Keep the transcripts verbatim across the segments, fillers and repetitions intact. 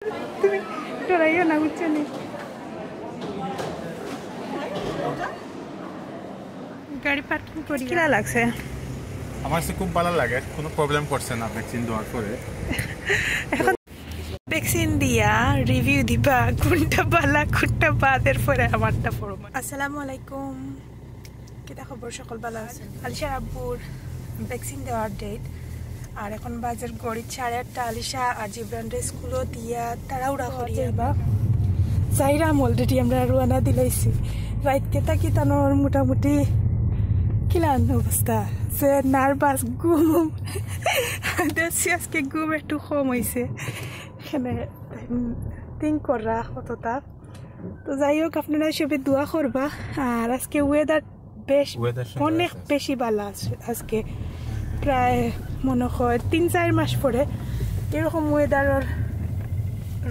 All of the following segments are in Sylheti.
তুমি ডরাইও না, বুঝছো নি? গাড়ি পার্কিং করি। কিলা লাগছে? আমার কাছে খুব ভালা লাগে, কোনো প্রবলেম করছে না ভ্যাকসিন দেওয়ার পরে। এখন ভ্যাকসিন দিয়া রিভিউ দিবা, কোনটা ভালা, কোনটা বাদ, এরপরে আমারটা পড়ো। আসসালামু আলাইকুম, কিতা খবর? সকল ভালা আছইন? আলিশার আব্বুর ভ্যাকসিন দেওয়ার ডেট, আর এখন বাজের ঘড়িত সাড়ে আটটা। আলিশা আর জিবরানরে স্কুলো দিয়া তাড়াহুড়া করি যাইবা। যাইরাম, already আমরা রওয়ানা দিলাইছি। রাইতকে থাকি তানর মোটামুটি কিলান অবস্থা, যে নার্ভাস, ঘুম। দেখছি আজকে ঘুম একটু কম অইছে, এখানে থিঙ্ক কররা কতটা। তো যাই হোক, আপনারা সবে দোয়া করবা। আর আজকে ওয়েদার বেশ, ওয়েদার সুন্দর অনেক আছে। বেশি ভালা আছে আজকে। প্রায় মনে হয় তিন চার মাস পরে এরকম ওয়েদারর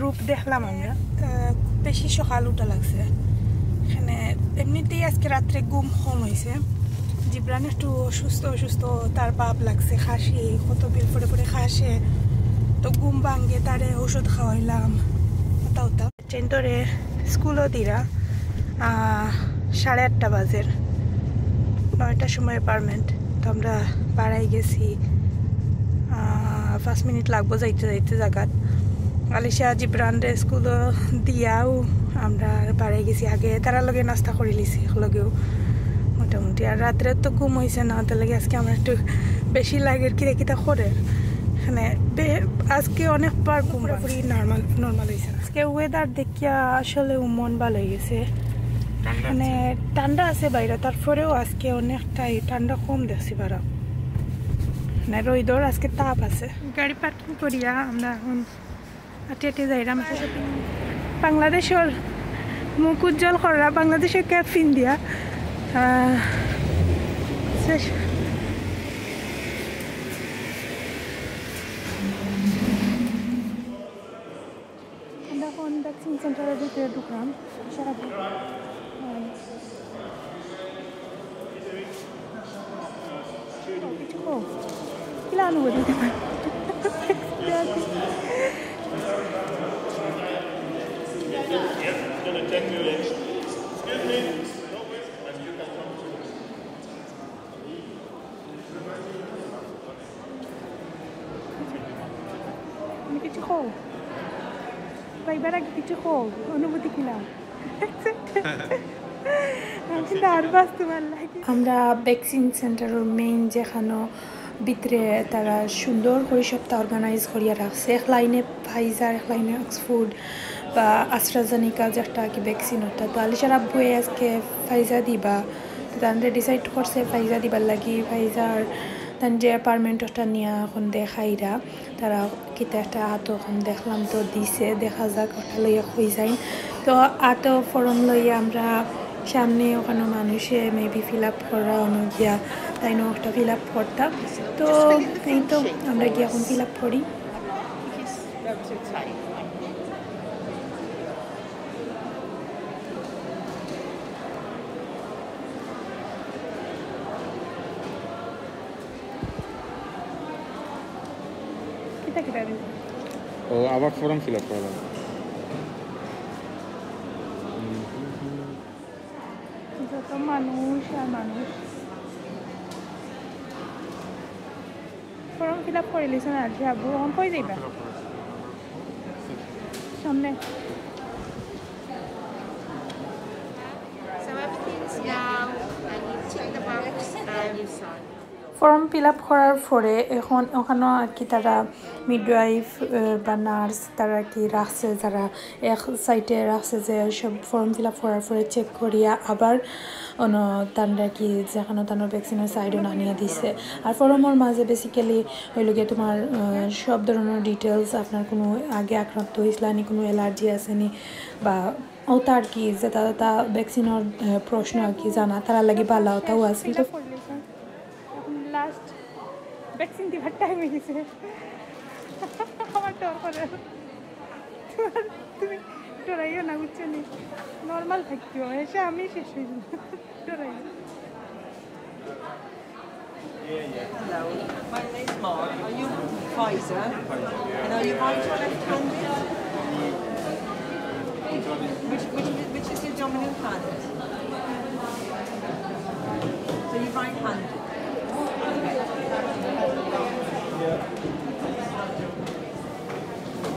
রূপ দেখলাম আমরা। আহ, বেশি সকাল উঠা লাগছে। এখানে এমনিতেই আজকে রাত্রে ঘুম কম অইছে। জিবরান একটু অসুস্থ অসুস্থ, তার ভাব লাগছে, খাসি, কত বিল পরে পরে খাসে, তো ঘুম ভাঙ্গে, তারে ঔষধ খাওয়াইলাম, ওটা ওটা। চেন্টরে স্কুলো দিরা, আহ, সাড়ে আটটা বাজের, নয়টার সময় অ্যাপার্টমেন্ট। তো আমরা বাড়াই গেছি, আহ, পাঁচ মিনিট লাগবো যাইতে যাইতে জাগাত। আলিশা জিবরানরে স্কুলো দিয়াও আমরা বাড়াই গেছি। আগে তারার লগে নাস্তা করি লিছি একলগেও মোটামুটি। আর রাত্রে তো ঘুম অইছে না, তার লাগি আজকে আমার একটু বেশি লাগের কিতা কিতা করের। মানে বে-, আজকে অনেকবার ঘুম পুরোপুরি নরমাল, নরমাল অইছে না। আজকে ওয়েদার দেখিয়া আসলে মন ভালা অই গেছে। ঠান্ডা মানে আছে। ঠান্ডা আছে বাইরে, তারপরেও আজকে অনেকটাই ঠান্ডা কম দেখছি বারা। মানে রইদর আজকে তাপ আছে। গাড়ি পার্কিং করিয়া আমরা এখন আটে আটে যাইরাম। বাংলাদেশর মুখ উজ্জ্বল কররা, বাংলাদেশর ক্যাপ পিন্দিয়া। আহ, শেষ। আমরা এখন ভ্যাকসিন সেন্টারের ভিতরে ঢুকলাম। সারা দিন। কিছু কও। কিলা অনুভূতি তোমার? তুমি কিছু কও? পাইবার আগে কিছু কও, অনুভূতি কিলা? আমি নার্ভাস তোমার লাগি। আমরা ভ্যাকসিন সেন্টারর মেইন যেখানো ভিতরে তারা সুন্দর করি সবটা অর্গানাইজ করিয়া রাখছে। এক লাইনে ফাইজার, এক লাইনে অক্সফোর্ড বা AstraZeneca যেটা কি ভ্যাকসিন ওটা। তো আলিশার আব্বুয়ে আজকে ফাইজার দিবা, তো তানরে ডিসাইড করছে ফাইজার দিবার লাগি। ফাইজার তান যে অ্যাপার্টমেন্ট ওটা নিয়া এখন দেখাইরা। তারা কিতা একটা আতো এখন দেখলাম তো দিছে, দেখা যাক ওটা লইয়া কই যাই। তো আতো ফর্ম লইয়া আমরা সামনে ওখানো মানুষে মেবি ফিল আপ করা অনো গিয়া, তাইন একটা ফিল আপ করতা। তো এই তো আমরা গিয়া এখন ফিল আপ করি। কিতা কিতা দিছে? ও, আবার ফর্ম ফিল আপ করা লাগবো। যত মানুষ আর মানুষ। ফর্ম ফিল আপ করি লিছো না, আজকে আবু, এখন কই যাইবা? সামনে। So everything's now, and you tick the box and you sign. Form fill up করার পরে এখন ওখানো আর কি তারা মিডওয়াইফ, আহ, বা নার্স তারা কি রাখছে, যারা এক সাইডে রাখছে যে সব ফর্ম ফিল আপ করার পরে চেক করিয়া আবার অনো তানরা কি যেখানো তানর ভ্যাকসিনের সাইডো নামিয়া দিছে। আর ফর্মর মাঝে বেসিক্যালি হইল গিয়া তোমার, আহ, সব ধরনের ডিটেলস, আপনার কোনো আগে আক্রান্ত হইছিলা নি, কোনো অ্যালার্জি আছে নি, বা ওটা আর কি যেটা, যেটা ভ্যাকসিনের, আহ, প্রশ্ন আর কি জানা, তারা লাগি ভালা ওটাও আছে। তো এখন লাস্ট ভ্যাকসিন দিবার টাইম অই গেছে। আমার ডর করে। তুমি ডরাইও না, বুঝছো নি? নরমাল থাকিও, এসে আমি শেষ অই যাবো। ডরাইও না। Hello, my name's Mark. Are you Pfizer? And are you right or left-handed? Your hand. So your right hand.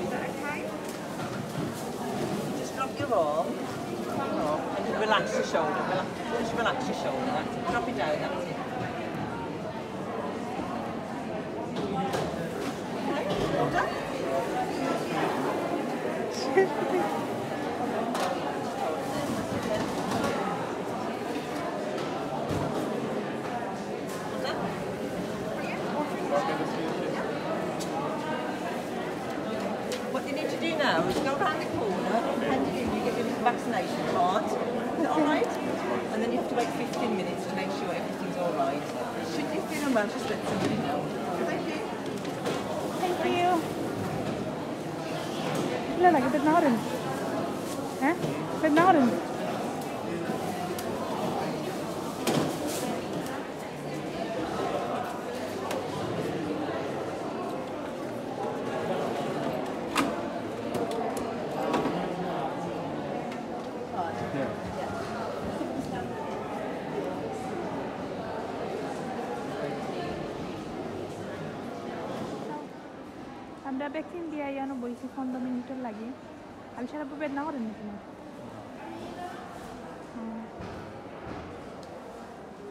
Is that okay? Just drop your arm. And relax your shoulder. Relax, just relax your shoulder. That's it. Drop it down. That's it. What you need to do now is go around the corner, hand it in, you get your vaccination card. Is that all right? And then you have to wait fifteen minutes to make sure everything's all right. Should you feel unwell, just let somebody know. Thank you. Thank you. Look, like a bit nodding. Huh? Bit nodding. আমরা ভ্যাকসিন দিয়া ইয়ানো বইছি পনেরো মিনিটর লাগি। আমি সারা বুঝে না করেন নাকি না? হুম।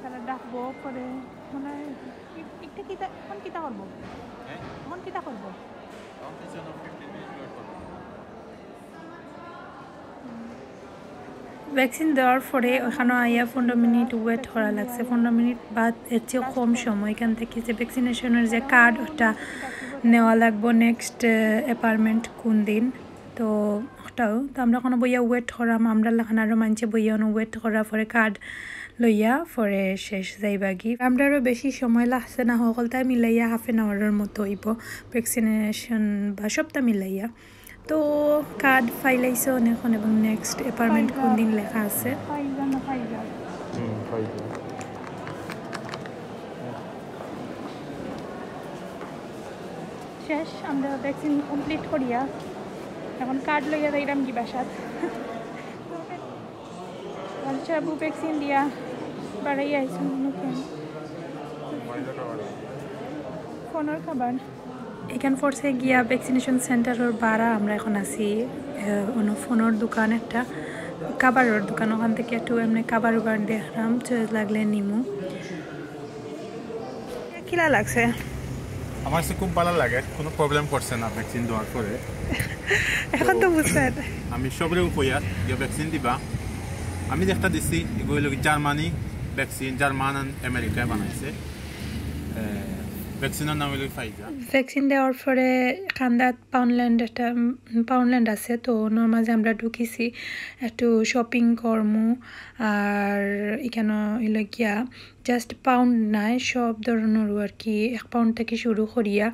তারা ডাকবো করে, মানে, কি-, একটা কিতা, কোন কিতা করবো? হ্যাঁ? কোন কিতা করবো? এখন তো চলো, fifteen minute wait করবো। ভ্যাকসিন দেওয়ার পরে ওখানে আইয়া পনেরো মিনিট ওয়েট করা লাগছে। পনেরো মিনিট বাদ এর চেয়ে কম সময় এখান থেকে যে ভ্যাকসিনেশনের যে কার্ড, ওটা নেওয়া লাগবো নেক্সট অ্যাপয়েন্টমেন্ট কোন দিন। তো ওটাও তো আমরা কোনো বইয়া ওয়েট করাম, আমরা লাখান আরও মানছে বইয়া ওয়েট করার পরে কার্ড লইয়া পরে শেষ যাইবাগি। আমরারও বেশি সময় লাগছে না, হকলতায় মিলাইয়া হাফ অ্যান আওয়ারের মতো অইব ভ্যাকসিনেশন বা সবটা মিলাইয়া। তো কার্ড ফাইলাইছে অনেকক্ষণ এবং নেক্সট অ্যাপয়েন্টমেন্ট কোন দিন লেখা আছে। ফাইজার না ফাইজার? হুম, ফাইজার। শেষ, আমরা ভ্যাকসিন কমপ্লিট করিয়া এখন কার্ড লইয়া যাইরাম কি বাসাত। আচ্ছা, আবু ভ্যাকসিন দিয়া বাড়াই আইসুন মুখে। ফোনের খাবার। এখান পড়ছে গিয়া ভ্যাকসিনেশন সেন্টারের বারা। আমরা এখন আছি, আহ, অন্য ফোনের দোকান একটা, খাবারের দোকান, ওখান থেকে একটু এমনি খাবার উবার দেখলাম, চয়েস লাগলে নিমু। কিলা লাগছে? আমার কাছে খুব ভালা লাগে, কোনো প্রবলেম করছে না ভ্যাকসিন দেওয়ার পরে। এখন তো বুঝছেন। আমি সবরে কইয়ার যে ভ্যাকসিন দিবা। আমি যে একটা দিছি, এগু অইলো কি জার্মানি ভ্যাকসিন, জার্মান and আমেরিকায় বানাইছে। এ, ভ্যাকসিনের নাম অইলো ফাইজার। ভ্যাকসিন দেওয়ার পরে কান্দাত পাউন্ডল্যান্ড একটা, উম, পাউন্ডল্যান্ড আছে, তো ওনোর মাঝে আমরা ঢুকিছি, একটু শপিং করমু। আর এখানে অইলো গিয়া জাস্ট পাউন্ড নায়, সব ধরনের আর কি, এক পাউন্ড থেকে শুরু করিয়া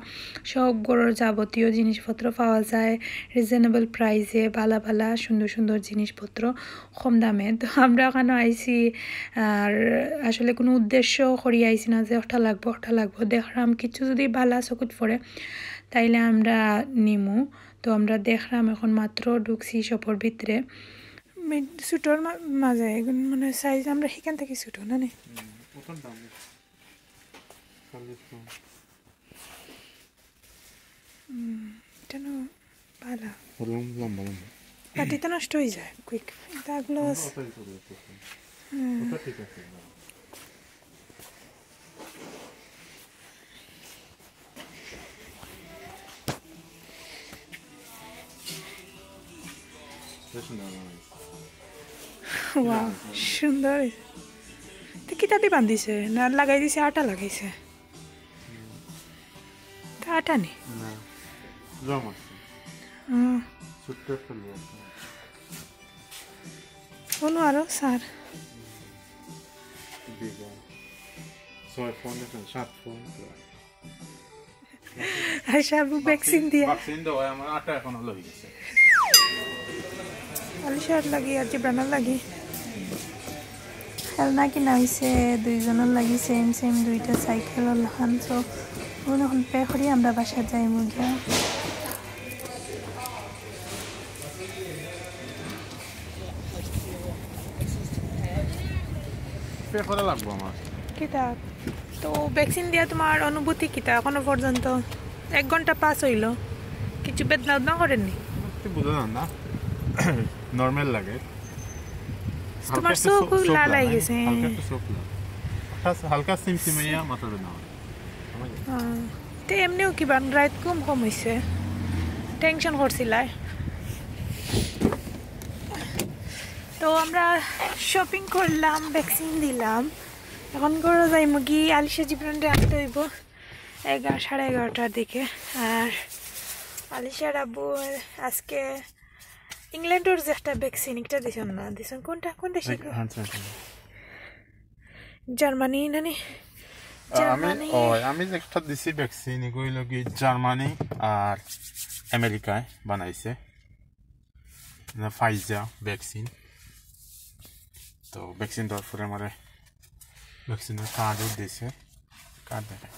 সব ঘরর যাবতীয় জিনিসপত্র পাওয়া যায় রিজনেবল প্রাইসে, ভালা ভালা সুন্দর সুন্দর জিনিসপত্র কম দামে। তো আমরা ওখানে আইছি, আর আসলে কোনো উদ্দেশ্য করি আইছি না যে ওটা লাগবো, ওটা লাগবো। দেখলাম কিছু যদি ভালা চকুত পড়ে, তাইলে আমরা নিমু। তো আমরা দেখলাম, এখন মাত্র ঢুকছি শপর ভিতরে। মি-, ছোটর মা-, মাঝে এগুন মানে সাইজ আমরা সেখান থেকে ছোট না নি? হুম, ওখান দাম বেশি। চল্লিশ পাউন্ড। হুম, এটা না ভালা। লম-, লম্বা, লম্বা। বাট এটা নষ্ট হয়ে যায় কুইক। এটা গ্লাস। ওটাই তো বের করতে। হুম। ওটা ঠিক আছে, না। ওয়াও, সুন্দর। তো কিতা দি বান্ধিছে? না লাগাই দিছে, আটা লাগাইছে? তা আটা নি? না, জম আছে। হুম। ছোট্ট একটা লোক। কোনো আরো স্যার? বিঘা। ছয় ফোন দেখেন, সাত ফোন। আচ্ছা, আবু ভ্যাকসিন দিয়া। ভ্যাকসিন দেওয়ায় আমার আটা এখন হলো হয়ে গেছে। আলিশার লাগি আর জিব্রানর লাগি। খেলনা কিনা হইছে দুইজনর লাগি, সেম সেম দুইটা সাইকেল লাখান। তো ওগুলো এখন পে করি আমরা বাসা যাই মুগিয়া। পে করা লাগবো আমার। কিতা? তো ভ্যাকসিন দিয়া তোমার অনুভূতি কিতা? এখনো পর্যন্ত এক ঘন্টা পাস হইল, কিছু বেদনা উদনা করেনি? একটু বুঝো না, না। নর্মাল লাগে। তোমার হালকা একটু চোখ চোখ- চোখ লাল লাগে, হয়ে গেছে। হালকা একটু চোখ লাগে। হালকা, হালকা সিমসিমাইয়া মাথা বেদনা হয়। তো এমনিও কি বান রাইত ঘুম কম হইছে, টেনশন করছিলায়। তো আমরা শপিং করলাম, ভ্যাকসিন দিলাম। এখন ঘরে যাইমুগি, আলিশা জিবরানরে আনতে হইব এগারো, সাড়ে এগারোটার দিকে। আর আলিশার আব্বু আজকে ইংল্যান্ডর যে একটা ভ্যাকসিন, একটা দিছন না, দিছন কোনটা, কোন দেশে? জার্মানি না নি? আমি, ও, আমি যে একটা দিছি ভ্যাকসিন, এগুলো কি জার্মানি আর আমেরিকায় বানাইছে, ফাইজা ভ্যাকসিন। তো ভ্যাকসিন দেওয়ার পরে আমারে ভ্যাকসিনের কার্ডও দিছে, কার্ড দেখে।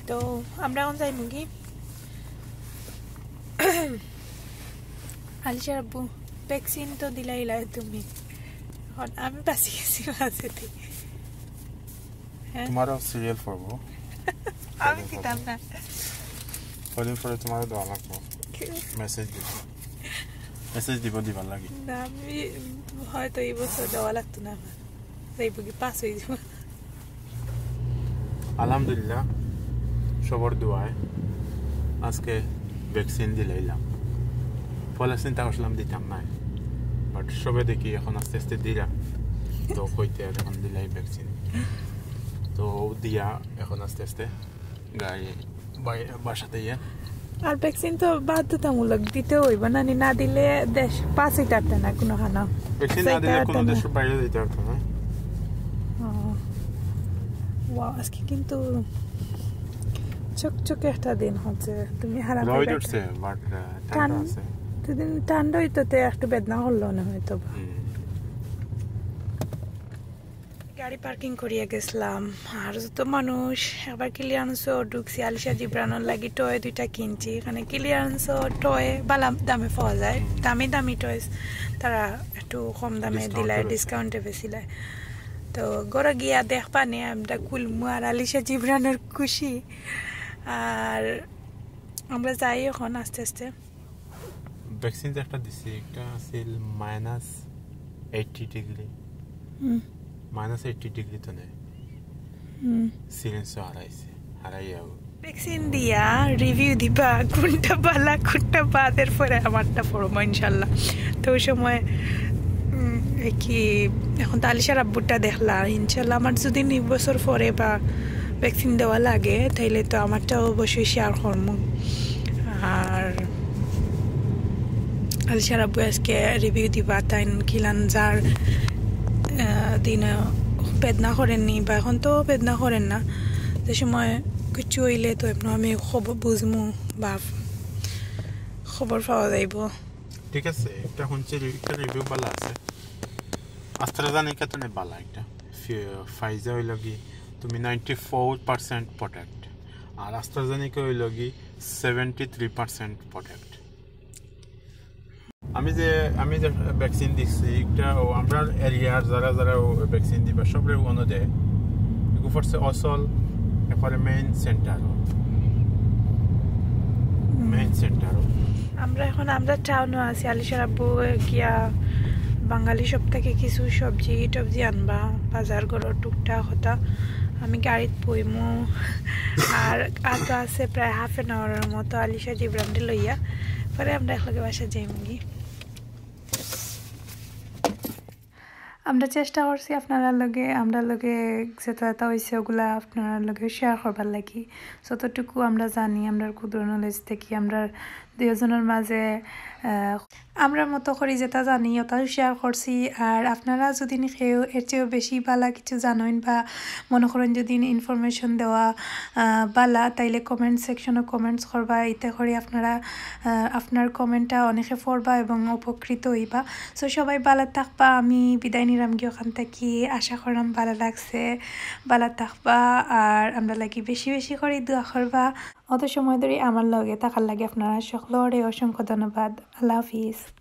তো আমরা এখন যাইমুগি। আলিশার আব্বু, ভ্যাকসিন তো দিলাইলা তুমি, এখন আমি বাঁচি গেছি বাঁচিতে। হ্যাঁ? তোমারও সিরিয়াল পড়বো। আমি দিতাম না। কদিন পরে তোমারও দেওয়া লাগবো। মেসেজ দিব, মেসেজ দিব দিবার লাগি। না, আমি হয়তো এই বছর দেওয়া লাগতো না আমার, যাইব কি পাস হয়ে যাবো। আলহামদুলিল্লাহ, সবর দোয়ায় আজকে ভ্যাকসিন দিলাইলাম। পয়লা চিন্তা করছিলাম দিতাম না, বাট সবে দেখি এখন আস্তে আস্তে দিলাম। তো কইতে আর এখন দিলাই ভ্যাকসিন, তো দিয়া এখন আস্তে আস্তে গাড়ি বাই- বাসাতে ইয়া। আর ভ্যাকসিন তো বাধ্যতামূলক দিতে হইব না নি, না দিলে দেশ পাস হইতে পারতে না কোনো খানা। ভ্যাকসিন না দিলে কোনো দেশের বাইরে দিতে পারতো না। ওয়াও, আজকে কিন্তু চকচকে একটা দিন হচ্ছে। তুমি হারা রোদ উঠছে, বাট ঠান্ডা আছে। দুদিন ঠান্ডা হইতো তে একটু বেদনা করলো না হয়তো বা। গাড়ি পার্কিং করিয়া গেছিলাম, আর যত মানুষ, একবার ক্লিয়ারেন্সও ঢুকছি, আলিশা জিবরানর লাগি টয় দুইটা কিনছি। এখানে ক্লিয়ারেন্সও টয় বালা দামে পাওয়া যায়, দামি দামি টয়স তারা একটু কম দামে দিলায়, ডিসকাউন্টে বেচিলায়। তো ঘরে গিয়া দেখবা নে আমরা কুলমু আর আলিশা জিবরানর খুশি। আর আমরা যাই এখন আস্তে আস্তে। ভ্যাকসিন যে একটা দিছি, একটা আছিল minus eighty degree, minus eighty degree তো নেই, সিরিঞ্জ হারাইছে, হারাইয়া। ভ্যাকসিন দিয়া রিভিউ দিবা কোনটা বালা কোনটা বাদ, এরপরে আমারটা পড়বো ইনশাল্লাহ। তো ওই সময় উম, কি এখন তো আলিশার আব্বুরটা দেখলা, ইনশাল্লাহ আমার যদি দুই বছর পরে বা ভ্যাকসিন দেওয়া লাগে তাইলে তো আমারটা অবশ্যই শেয়ার করমু। আর আলিশার আব্বু আজকে রিভিউ দিবা তাইন কিলান যার দিনে বেদনা করেননি বা এখন তো বেদনা করেন না, যে সময় কিছু হইলে তো এমন আমি খবর বুঝমু বা খবর পাওয়া যাইব। ঠিক আছে, একটা শুনছি একটা রিভিউ ভালো আছে, আস্ট্রাজেনিকা তো নেই ভালো একটা, ফাইজা হইল কি তুমি নাইনটি ফোর পার্সেন্ট প্রোটেক্ট, আর আস্ট্রাজেনিকা হইল কি সেভেন্টি থ্রি পার্সেন্ট প্রোটেক্ট। আমি যে আমি যে ভ্যাকসিন দিচ্ছি একটা, ও আমরা এরিয়ার যারা যারা ভ্যাকসিন দিবা সবরে ওনো দেয়, এগু পড়ছে অসল, এরপরে মেইন সেন্টার, মেইন সেন্টার। আমরা এখন আমরা টাউনও আছি, আলিশার আব্বু গিয়া বাঙালি সব থেকে কিছু সবজি টবজি আনবা, বাজার করো টুকটাক কথা। আমি গাড়িত বইমু, আর আর তো আছে প্রায় হাফ অ্যান আওয়ারের মতো আলিশা জিবরানরে লইয়া, পরে আমরা একলগে বাসা যাইমুগি। আমরা চেষ্টা করছি আপনারা লগে, আমরা লগে যেটা যেটা হয়েছে ওগুলা আপনারা লগে শেয়ার করবার লাগি। যতটুকু আমরা জানি, আমরা ক্ষুদ্র নলেজ থেকে, আমরা দুইজনর মাঝে, আহ, আমরার মতো করি যেটা জানি ওটাও শেয়ার করছি। আর আপনারা যদি কেউ এর চেয়েও বেশি বালা কিছু জানইন বা মনে করেন যদি ইনফরমেশন দেওয়া, আহ, বালা, তাইলে কমেন্ট সেকশনে কমেন্টস করবা। এতে করি আপনারা, আহ, আপনার কমেন্টটা অনেকে পড়বা এবং উপকৃত হইবা। সো সবাই বালা থাকবা। আমি বিদায় নিলাম গিয়া ওখান থাকি। আশা করলাম বালা লাগছে, বালা থাকবা। আর আমরার লাগি বেশি বেশি করি দোয়া করবা। অত সময় ধরি আমার লগে থাকার লাগি আপনারা সকলরে অসংখ্য ধন্যবাদ। আল্লাহ হাফিজ।